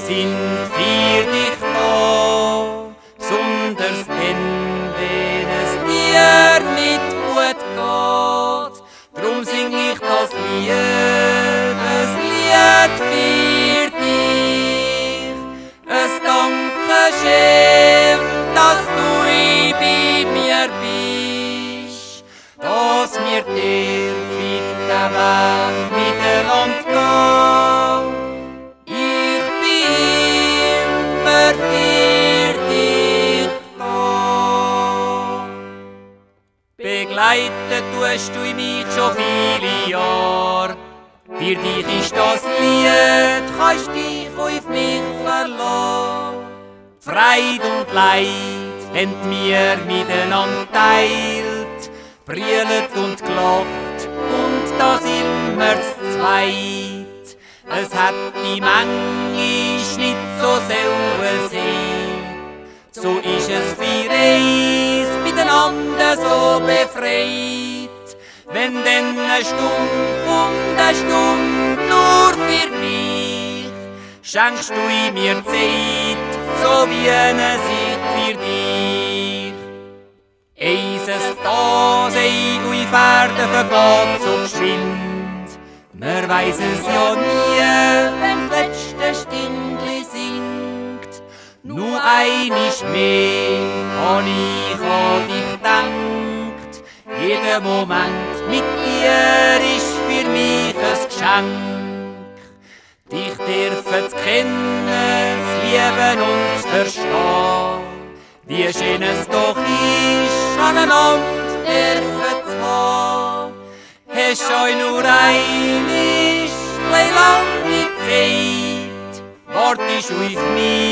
sind für dich da, besonders dann, wenn es dir nicht gut geht. Drum sing ich das Liebeslied für dich. Es Dankeschön, dass du bei mir bist, dass wir dürfen den Weg miteinander gehen. Ich bin immer für dich da. Begleiten tust du mich schon viele Jahre. Für dich ist das Lied, kannst dich auf mich verlassen. Freude und Leid haben wir miteinander teilt, brüllt und gelacht und das immer zu zweit. Es hat die manchmal nicht so sollen sein. So ist es für uns miteinander so befreit. Wenn denn eine Stunde und eine Stunde nur für mich, schenkst du mir Zeit, so wie eine Zeit für dich. Eises Dasein auf Erden vergeht so geschwind. Man weiss es ja nie, wenn das letzte Stündli singt. Nur einisch mehr han ich an dich gedacht. Jeder Moment mit dir ist für mich ein Geschenk. Dich dürfen zu kennen, zu lieben und zu verstehen. Wie schön es doch ist, aneinander dürfen zu haben. Hast euch nur einmal lange Zeit, wartest auf mich.